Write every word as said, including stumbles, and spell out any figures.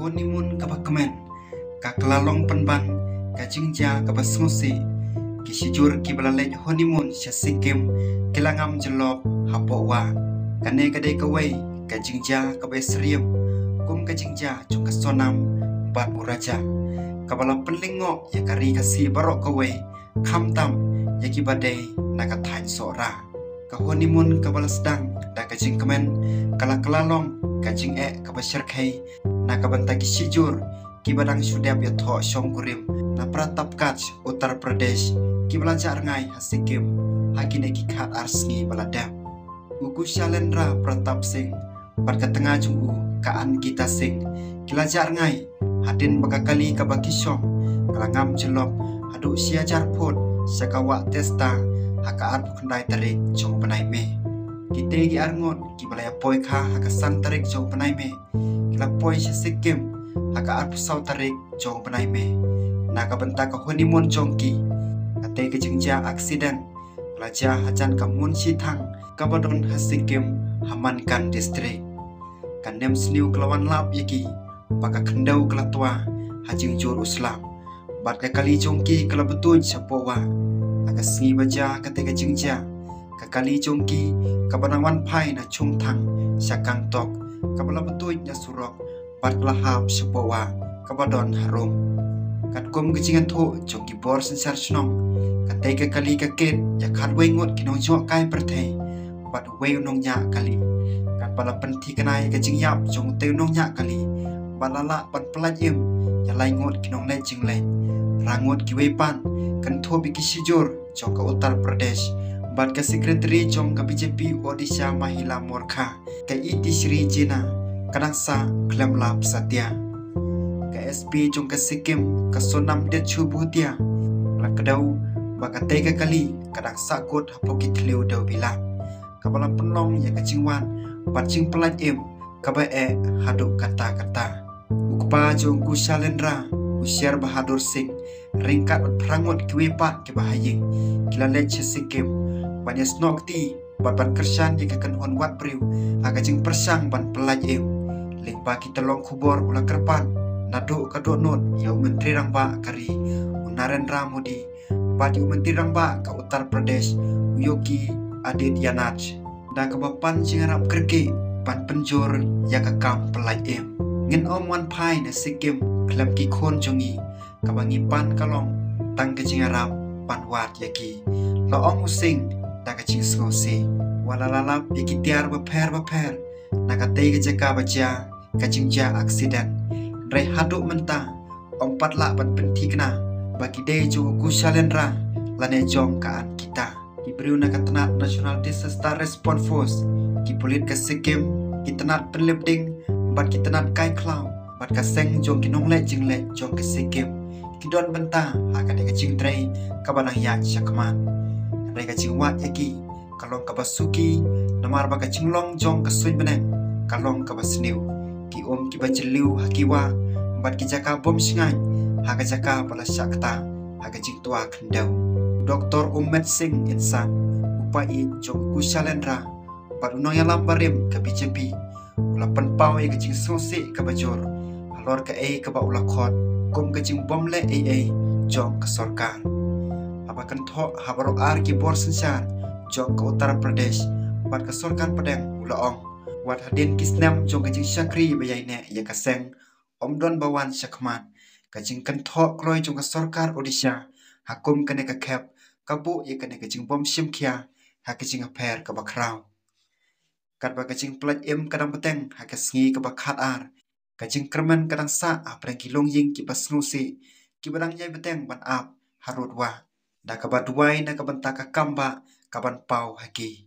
Honeymoon kaba kmen ka kylla long pynban ka jingjia kaba sngewsih. Ki shijur kiba la leit honeymoon sha Sikkim ki la ngam jyllop hapoh wah. Kane ka dei kawei ka jingjia kaba ïasyriem kum ka jingjia jong ka Sonam bad u Raja, kaba la pynlyngngoh ïa ka ri Khasi baroh kawei, khamtam ïa kiba dei na ka thaiñ Sohra. Ka honeymoon kaba la sdang da ka jingkmen ka la kylla long ka jingeh kaba shyrkhei na ka bynta ki shijur kiba dang shu dep ïathoh shongkurim na Pratapganj, Uttar Pradesh, kiba la jah rngai ha Sikkim ha kine ki khatar sngi ba la dep. U Kushalendra Pratap Singh bad ka tnga jong u, ka Ankita Singh, ki la jah rngai hadien ba ka kali kaba ki shong ka la ngam jyllop haduh shi hajar phut sha ka wah Teesta ha ka arphew khyndai tarik jong u bnai May. Kitei ki arngut kiba la ïa poi kha ha ka san tarik jong u bnai May ki la poi sha Sikkim ha ka arphew saw tarik jong u bnai May na ka bynta ka honeymoon jong ki. Katei ka jingjia accident ka la jia hajan ka Munshithang kaba don ha Sikkim, ha Mankan District. Ka nemsniew ka la wan lap ïa ki ba ka khyndew ka la twa ha jingjur u slap bad ka kali jong ki ka la btuid shapoh wah. Ha ka sngi ba jia katei ka jingjia, ka kali jong ki kaba nang wan phai na Chungthang sha Gangtok kaba la btuid na surok bad ka la hap shapoh wah kaba don harum. Katkum ka jingïathuh jong ki bor synshar shnong, katei ka kali ka kit ïa khatwei ngut ki nongjngohkai pyrthei bad uwei u nongñiah kali. Katba la pynthikna ïa ka jingïap jong utei u nongñiah kali bad la lah ban pyllait im ïa lai ngut ki nongleit jingleit, phra ngut kiwei pat kynthup ïa ki shijur jong ka Uttar Pradesh bad ka Secretary jong ka B J P Odisha Mahila Morcha, ka Itishri Jena, ka dang sah khlem lap satia. Ka S P jong ka Sikkim, ka Sonam Detshubhootia, la kdew ba katei ka kali ka dang sah kut hapoh ki thliew dewbilat, kaba la pynlong ïa ka jingwan bad jingpyllait im kaba eh haduh katta katta. U kpa jong u Kushalendra, u Sher Bahadur Singh, ryngkat bad phra ngut kiwei pat kiba ha ïing, ki la leit sha Sikkim ban ïasnoh kti bad ban kyrshan ïa ka kynhun wad briew ha ka jingpyrshang ban pyllait im. Lyngba ki tyllong khubor u la kyrpad naduh ka dohnud ïa u Myntri Rangbah ka ri, u Narendra Modi, bad ïa u Myntri Rangbah ka Uttar Pradesh, u Yogi Adityanath, da kaba pan jingïarap kyrkieh ban pynjur ïa ka kam pyllait im. Ngin ym wan phai na Sikkim khlem ki khun jong ngi, kaba ngi pan ka long tang ka jingïarap ban wad ïa ki, la ong u Singh da ka jingsngewsih. Wat la la lap ïa ki tiar bapher bapher na katei ka jaka ba jia ka jingjia accident, hynrei haduh mynta ym pat lah ban pynthikna ba ki dei jong u Kushalendra lane jong ka Ankita. Ki briew na ka tnat National Disaster Response Force, ki pulit ka Sikkim, ki tnat pynlip ding bad ki tnat kai khlaw bad ka seng jong ki nongleit jingleit jong ka Sikkim, ki don bynta ha kane ka jingtrei kaba nang ïaid shakhmat. Hynrei ka jingwad ïa ki ka long kaba suki, namar ba ka jinglong jong ka suiñ bneng ka long kaba sniew. Ki um kiba jylliew ha ki wah bad ki jaka bym shngaiñ ha ka jaka ba la shah kta ha ka jingtwa khyndew. Doktor Ummet Singh Insan, u paid jong u Kushalendra bad u nongïalam barim ka B J P, u la pynpaw ïa ka jingsngewsih kaba jur halor kaei kaba u la khot kum ka jingbym leh ei ei jong ka sorkar. Haba kynthoh ha baroh ar ki bor synshar jong ka Uttar Pradesh bad ka sorkar pdeng, u la ong, wat hadien ki snem jong ka jingshakri ba ïaineh ïa ka seng, ym don ba wan shakhmat. Ka jingkynthoh kloi jong ka sorkar Odisha ha kum kane ka khep ka buh ïa kane ka jingbym shim khia ha ka jingapher kaba khraw. Katba ka jingpyllait im ka dang bteng ha ka sngi kaba khatar, ka jingkyrmen ka dang sah hapdeng ki longïing kiba sngewsih, kiba dang ïai bteng ban ap harud wah da kaba duwai na ka bynta ka kam bah kaban paw ha ki.